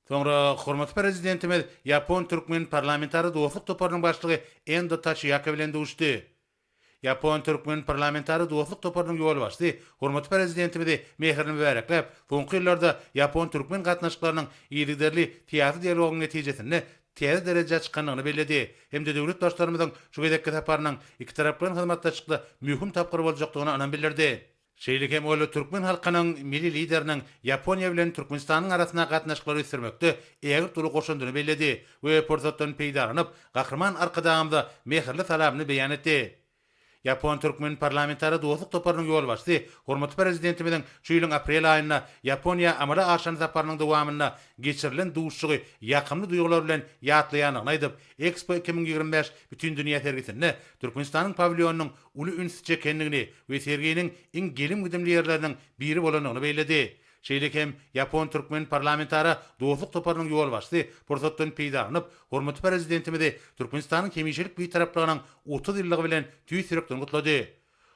Soňra hormatly Prezidentimiz ýapon-türkmen parlamentara dostluk toparynyň başlygy Endo Taçiýaka bilen duşdy. Ýapon-türkmen parlamentara dostluk toparynyň ýolbaşçysy hormatly Prezidentimizi mähirli mübärekläp, soňky ýyllarda ýapon-türkmen gatnaşyklarynyň yzygiderli syýasy dialogyň netijesinde täze derejä çykandygyny belledi hem-de döwlet Baştutanymyzyň şu gezekki saparynyň ikitaraplaýyn hyzmatdaşlykda möhüm tapgyr boljakdygyna ynam bildirdi. Şeýle hem ol türkmen halkynyň Milli Lideriniň Ýaponiýa bilen Türkmenistanyň arasyndaky gatnaşyklary ösdürmekde ägirt uly goşandyny belledi we pursatdan peýdalanyp, Gahryman Arkadagymyza mähirli salamyny beýan etdi. Ýapon-türkmen parlamentara dostluk toparynyň ýolbaşçysy hormatly Prezidentimiziň şu ýylyň aprel aýynda Ýaponiýa amala aşyran saparynyň dowamynda geçirilen duşuşygy ýakymly duýgular bilen ýatlaýandygyny aýdyp, Ekspo 2025 Bütindünýä sergisinde Türkmenistanyň pawilýonynyň uly üns çekendigini we serginiň iň gelim-gidimli ýerleriniň biri bolandygyny belledi. Şeýle hem ýapon-türkmen parlamentara dostluk toparynyň ýolbaşçysy pursatdan peýdalanyp, hormatly Prezidentimizi Türkmenistanyň hemişelik Bitaraplygynyň 30 ýyllygy bilen tüýs ýürekden gutlady.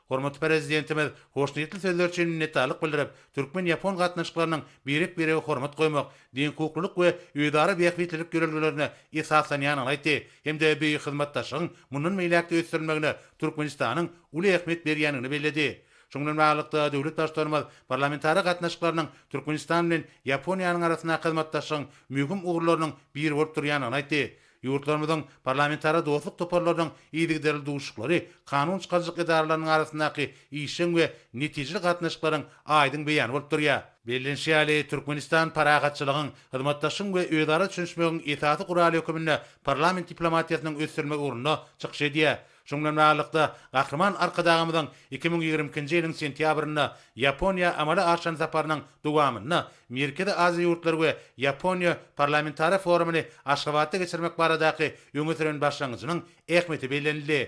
Hormatly Prezidentimiz hoşniýetli sözler üçin minnetdarlyk bildirip, türkmen-ýapon gatnaşyklarynyň birek-birege hormat goýmak, deňhukuklylyk we özara bähbitlilik ýörelgelerine esaslanýandygyny aýtdy hem-de bu hyzmatdaşlygyň mundan beýläk-de ösdürilmegine Türkmenistanyň uly ähmiýet berýändigini belledi. Şunuň bilen baglylykda, döwlet Baştutanymyz parlamentara gatnaşyklarynyň Türkmenistan bilen Ýaponiýanyň arasyndaky hyzmatdaşlygyň möhüm ugurlarynyň biri bolup durýandygyny aýtdy. Ýurtlarymyzyň parlamentara dostluk toparlarynyň yzygiderli duşuşyklary kanun çykaryjylyk edaralarynyň arasyndaky işjeň we netijeli gatnaşyklaryň aýdyň beýany bolup durýar. Bellenişi ýaly, Türkmenistan parahatçylygyň, hyzmatdaşlygyň we özara düşünişmegiň esasy guraly höküminde parlament diplomatiýasynyň ösdürilmegi ugrunda çykyş edýär. Şunuň bilen baglylykda, Gahryman Arkadagymyzyň 2022-nji ýylyň sentýabrynda Ýaponiýa amala aşyran saparynyň dowamynda Merkezi Aziýa ýurtlary we Ýaponiýa parlamentara forumyny Aşgabatda geçirmek baradaky öňe süren başlangyjynyň ähmiýeti bellenildi.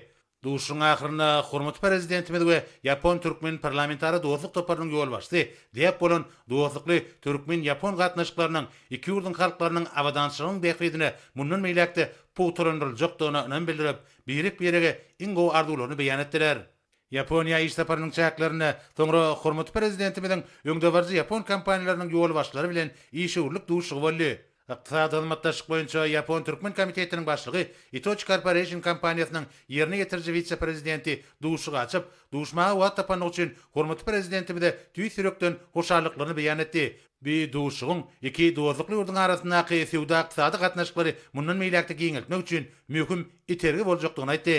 Duşuşygyň ahyrynda hormatly Prezidentimiz we ýapon-türkmen parlamentara dostluk toparynyň ýolbaşçysy däp bolan dostlukly türkmen-ýapon gatnaşyklarynyň iki ýurduň halklarynyň abadançylygynyň bähbidine mundan beýläk-de pugtalandyryljakdygyna ynam bildirip, birek-birege iň gowy arzuwlaryny beýan etdiler. Ýaponiýa iş saparynyň çäklerinde soňra hormatly Prezidentimiziň öňdebaryjy ýapon kompaniýalarynyň ýolbaşçylary bilen işewürlik duşuşygy boldy. Ykdysady hyzmatdaşlyk boýunça ýapon-türkmen komitetiniň başlygy, Itochu Corporation kompaniýasynyň ýerine ýetiriji wise-prezidenti duşuşygy açyp, duşmaga wagt tapandygy üçin hormatly Prezidentimize tüýs ýürekden hoşallyklaryny beýan etdi Bu duşuşygyň iki dostlukly ýurduň arasyndaky söwda-ykdysady gatnaşyklary mundan beýläk-de giňeltmek üçin möhüm itergi boljakdygyny aýtdy.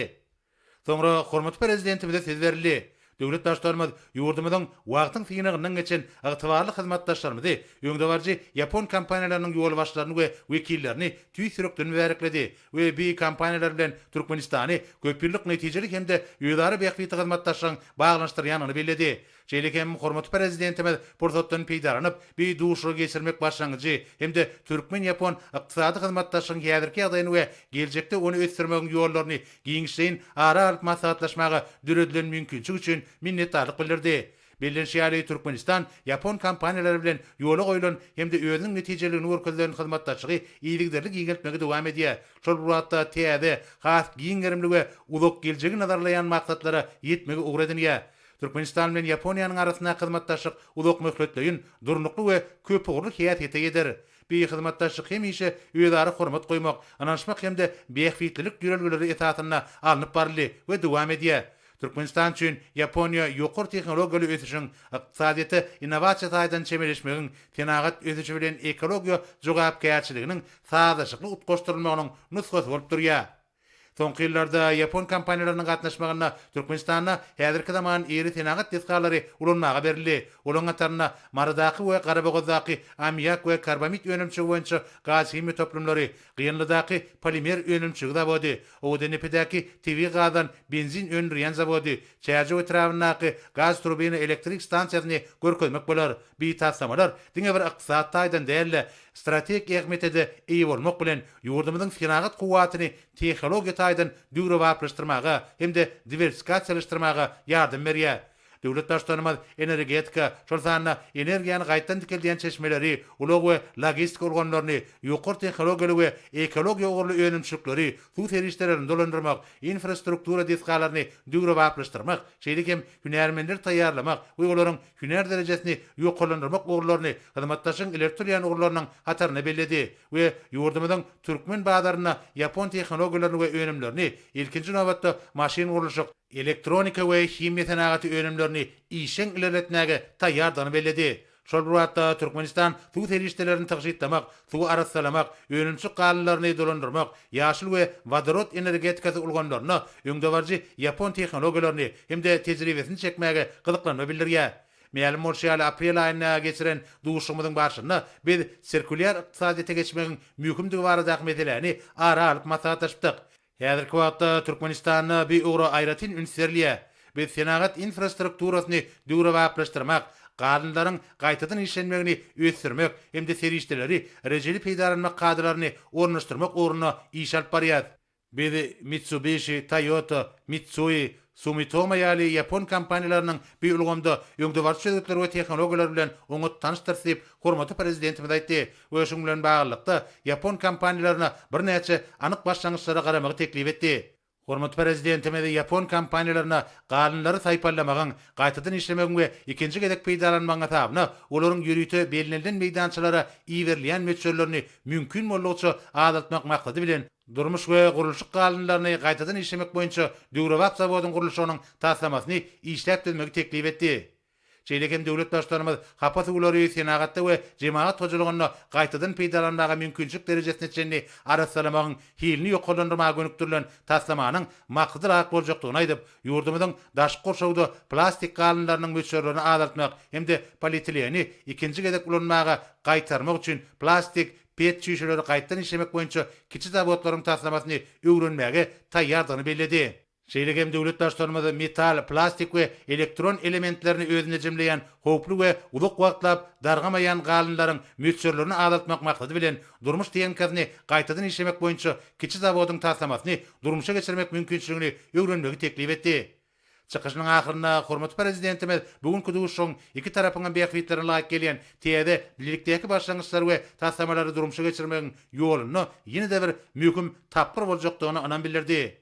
Soňra hormatly Prezidentimize söz berildi. Döwlet Baştutanymyz ýurdumyzyň wagtyň synagyndan geçen ygtybarly hyzmatdaşlarymyzy, öňdebaryjy ýapon kompaniýalarynyň ýolbaşçylaryny we wekillerini tüýs ýürekden mübärekledi we bu kompaniýalar bilen Türkmenistany köpýyllyk netijeli hem-de özara bähbitli hyzmatdaşlygyň baglanyşdyrýandygyny belledi. Şeýle hem hormatly Prezidentimiz pursatdan peýdalanyp, bu duşuşygy geçirmek başlangyjy hem-de türkmen-ýapon ykdysady hyzmatdaşlygyň häzirki ýagdaýyny we geljekde ony ösdürmegiň ýollaryny giňişleýin ara alyp maslahatlaşmaga döredilen mümkinçilik üçin minnetdarlyk bildirdi. Bellenişi ýaly, Türkmenistan ýapon kompaniýalary bilen ýola goýlan hem-de özüniň netijeliligini görkezilen hyzmatdaşlygy yzygiderli giňeltmegi dowam edýär. Şol bir wagtda täze, has giň gerimli we uzak geljegi nazarlaýan maksatlara ýetmegi ugur edinýär. Türkmenistan bilen Ýaponiýanyň arasyndaky hyzmatdaşlyk uzakmöhletleýin, durnukly we köpugurly häsiýete eýedir. Bu hyzmatdaşlyk hemişe özara hormat goýmak, ynanyşmak hem-de bähbitlilik ýörelgeleri esasynda alnyp baryldy we dowam edýär. Türkmenistan üçin Ýaponiýa ýokary tehnologiýaly ösüşiň, ykdysadyýete innowasiýa taýdan çemeleşmegiň, senagat ösüşi bilen ekologiýa jogapkärçiliginiň sazlaşykly utgaşdyrylmagynyň nusgasy bolup durýar. Soňky ýyllarda ýapon kompaniýalarynyň gatnaşmagynda Türkmenistanda häzirki zaman iri senagat desgalary ulanmaga berildi. Olaryň hatarynda Marydaky we Garabogazdaky ammiak we karbamid önümçiligi boýunça gazhimiýa toplumlary, Gyýanlydaky polimer önümçiligi zawody, Owadandepedäki tebigy gazdan benzin öndürýän zawody, Çärjew etrabyndaky gaz-turbina elektrik stansiýasyny görkezmek bolar. Bi taslamalar diňe bir ykdysady taýdan däl-de, strategik ähmiýete-de eýe bolmak bilen, ýurdumyzyň senagat kuwwatyny tehnologiýa taýdan döwrebaplaşdyrmaga hem-de diwersifikasiýalaşdyrmaga ýardam berýär. Döwlet Baştutanymyz energetika, şol sanda energiýany gaýtadan dikeldýän çeşmeleri, ulag we logistika ulgamlaryny, ýokary tehnologiýaly we ekologiýa ugurly önümçilikleri, suw serişdelerini dolandyrmak, infrastruktura desgalaryny döwrebaplaşdyrmak, şeýle hem hünärmenleri taýýarlamak we olaryň hünär derejesini ýokarlandyrmak ugurlaryny hyzmatdaşlygyň ileri tutulýan ugurlarynyň hatarynda belledi we ýurdumyzyň türkmen bazarynda ýapon tehnologiýalaryny we önümlerini, ilkinji nobatda maşyn gurluşyk, elektronika we himiýa senagaty önümlerini işjeň ilerletmäge taýýardygyny belledi. Şol bir wagtda, Türkmenistan suw serişdelerini tygşytlamak, suwy arassalamak, önümçilik galyndylaryny dolandyrmak, ýaşyl we wodorod energetikasy ulgamlarynda öňdebaryjy ýapon tehnologiýalaryny hem-de tejribesini çekmäge gyzyklanma bildirýär. Mälim bolşy ýaly, aprel aýynda geçiren duşuşygymyzyň barşynda biz sirkulýar ykdysadyýete geçmegiň möhümdigi baradaky meseläni ara alyp maslahatlaşypdyk. Häzirki wagtda Türkmenistanda bu ugra aýratyn üns berilýär. Biz senagat infrastrukturasyny döwrebaplaşdyrmak, galyndylaryň gaýtadan işlenmegini ösdürmek hem-de serişdeleri rejeli peýdalanmak kadalaryny ornaşdyrmak ugrunda iş alyp barýarys. Biz Mitsubishi, Toyota, Mitsui, Sumitomo ýaly ýapon kompaniýalarynyň bu ulgamda öňdebaryjy çözgütleri we tehnologiýalary bilen oňat tanyşdyrys diýip, hormatly Prezidentimiz aýtdy we şunuň bilen baglylykda, ýapon kompaniýalaryna birnäçe anyk başlangyçlara garamagy teklip etdi. Hormatly Prezidentimiz ýapon kompaniýalaryna galyndylary saýpallamagyň, gaýtadan işlemegiň we ikinji gezek peýdalanmagyň hasabyna olaryň ýörite bellenilen meýdançalara iberilýän möçberlerini mümkin boldugyça azaltmak maksady bilen, Durmuş we gurluşyk galyndylaryny gaýtadan işlemek boýunça döwrebap zawodyň gurluşygynyň taslamasyny işläp düzmegi teklip etdi. Şeýle hem döwlet Baştutanymyz hapa suwlary senagatda we jemagat hojalygynda gaýtadan peýdalanmaga mümkinçilik derejesine çenli arassalamagyň hilini ýokarlandyrmaga gönükdirilen taslamanyň maksada laýyk boljakdygyny aýdyp, ýurdumyzyň daşky gurşawda plastik galyndylarynyň möçberlerini azaltmak hem-de polietileni ikinji gezek ulanmaga gaýtarmak üçin plastik PET çüýşeleri gaýtadan işlemek boýunça kiçi zawodlaryň taslamasyny öwrenmäge taýýardygyny belledi. Şeýle hem döwlet Baştutanymyz metal, plastik we elektron elementlerini özünde jemleýän howply we uzak wagtlap dargamaýan galyndylaryň möçberlerini azaltmak maksady bilen, durmuş tehnikasyny gaýtadan işlemek boýunça kiçi zawodyň taslamasyny durmuşa geçirmek mümkinçiligini öwrenmegi teklip etdi. Çykyşynyň ahyrynda hormatly Prezidentimiz bu günki duşuşygyň iki tarapyň hem bähbitlerine laýyk gelýän täze bilelikdäki başlangyçlary we taslamalary durmuşa geçirmegiň ýolunda ýene-de bir möhüm tapgyr boljakdygyna ynam bildirdi.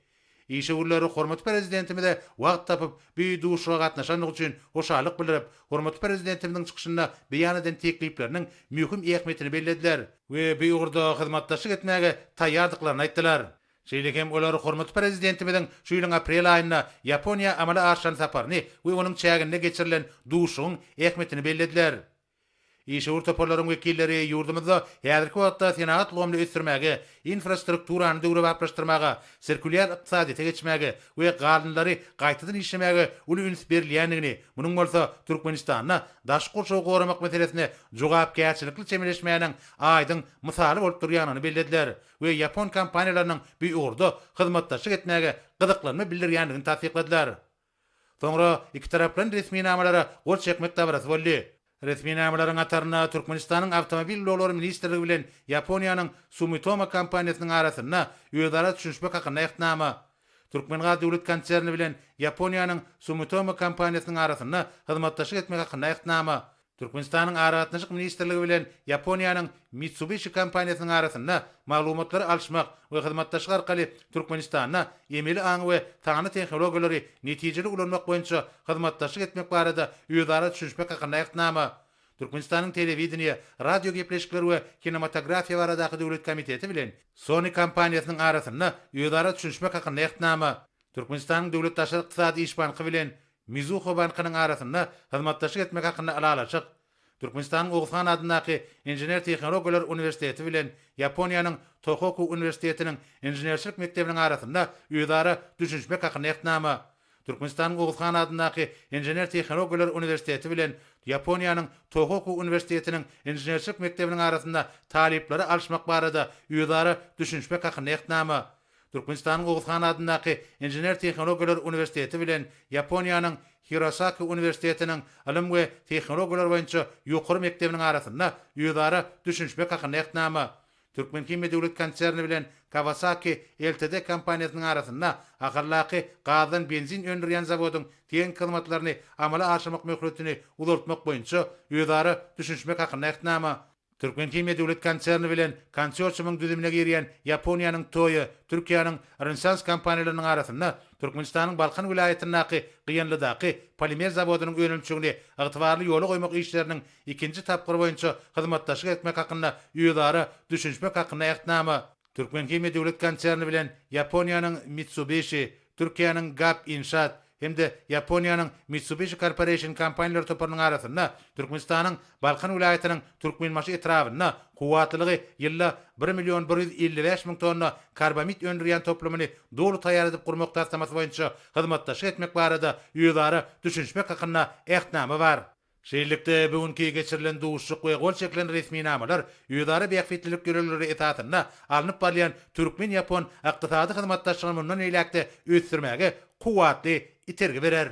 Işewürler hormatly Prezidentimize wagt tapyp, bu duşuşyga gatnaşandygy üçin hoşallyk bildirip, hormatly Prezidentimiziň çykyşynda beýan eden teklipleriniň möhüm ähmiýetini bellediler we bu ugurda hyzmatdaşlyk etmäge taýýardyklaryny aýtdylar. Şeýle hem olar hormatly Prezidentimiziň şu ýylyň aprel aýynda Ýaponiýa amala aşyran saparyny we onuň çäginde geçirilen duşuşygyň ähmiýetini bellediler. Işewür toparlaryň wekilleri ýurdumyzda häzirki wagtda senagat ulgamyny ösdürmäge, infrastrukturany döwrebaplaşdyrmaga, sirkulýar ykdysadyýete geçmäge we galyndylary gaýtadan işlemäge uly üns berilýändigini, munuň bolsa Türkmenistanda daşky gurşawy goramak meselesine jogapkärçilikli çemeleşmäniň aýdyň mysaly bolup durýandygyny bellediler. we ýapon kompaniýalarynyň bu ugurda hyzmatdaşlyk etmäge gyzyklanma bildirýändigini tassykladylar. Soňra ikitaraplaýyn resminamalara gol çekmek dabarasy boldy. Resminamalaryň hatarynda Türkmenistanyň Awtomobil ulaglary ministrligi bilen Ýaponiýanyň Sumitomo kompaniýasynyň arasynda özara düşünişmek hakynda Ähtnama, Türkmengaz döwlet konserni bilen Ýaponiýanyň Sumitomo kompaniýasynyň arasynda hyzmatdaşlyk etmek hakynda Ähtnama, Türkmenistanyň Aragatnaşyk ministrligi bilen Ýaponiýanyň Mitsubishi kompaniýasynyň arasynda maglumatlary alyşmak we hyzmatdaşlyk arkaly Türkmenistanda emeli aňy we sanly tehnologiýalary netijeli ulanmak boýunça hyzmatdaşlyk etmek barada özara düşünişmek hakynda Ähtnama, Türkmenistanyň Telewideniýe, radiogepleşikler we kinematografiýa baradaky döwlet komiteti bilen Sony kompaniýasynyň arasynda özara düşünişmek hakynda Ähtnama, Türkmenistanyň Döwlet daşary ykdysady iş banky bilen Mizuho bankynyň arasynda hyzmatdaşlyk etmek hakynda ylalaşyk, Türkmenistanyň Oguzhan adyndaky Inžener-tehnologiýalar uniwersiteti bilen Ýaponiýanyň Tohoku uniwersitetiniň Inženerçilik mekdebiniň arasynda özara düşünişmek hakynda Ähtnama, Türkmenistanyň Oguzhan adyndaky Inžener-tehnologiýalar uniwersiteti bilen Ýaponiýanyň Tohoku uniwersitetiniň Inženerçilik mekdebiniň arasynda talyplary alyşmak barada özara düşünişmek hakynda Ähtnama, Türkmenistanyň Oguzhan adyndaky Inžener-tehnologiýalar uniwersiteti bilen Ýaponiýanyň Hirosaki uniwersitetiniň Ylym we tehnologiýalar boýunça ýokary mekdebiniň arasynda özara düşünişmek hakynda Ähtnama. Türkmenhimiýa döwlet konserni bilen Kawasaki Ltd kompaniýasynyň arasynda Ahaldaky gazdan benzin öndürýän zawodyň tehniki hyzmatlaryny amala aşyrmak möhletini uzaltmak boýunça özara düşünişmek hakynda Ähtnama. Türkmenhimiýa döwlet konserni bilen konsorsiumyň düzümine girýän Ýaponiýanyň Toyo, Türkiýäniň Rönesans kompaniýalarynyň arasynda Türkmenistanyň Balkan welaýatyndaky Gyýanlydaky polimer zawodynyň önümçiligini ygtybarly ýola goýmak işleriniň ikinji tapgyry boýunça hyzmatdaşlyk etmek hakynda özara düşünişmek hakynda Ähtnama. Türkmenhimiýa döwlet konserni bilen Ýaponiýanyň Mitsubishi, Türkiýäniň Gap Inşaat hem-de Ýaponiýanyň Mitsubishi Corporation kompaniýalar toparynyň arasynda Türkmenistanyň Balkan welaýatynyň Türkmenbaşy etrabynda kuwwatlylygy ýylda bir million 155 müň tonna karbamid öndürýän toplumyny doly taýýar edip gurmak taslamasy boýunça hyzmatdaşlyk etmek barada özara düşünişmek hakynda Ähtnama bar. Şeýlelikde, bu günki geçirilen duşuşyk we gol çekilen resminamalar özara bähbitlilik ýörelgeleri esasynda alnyp barylýan türkmen-ýapon ykdysady hyzmatdaşlygyny mundan beýläk-de ösdürmäge kuwwatly itergi berer.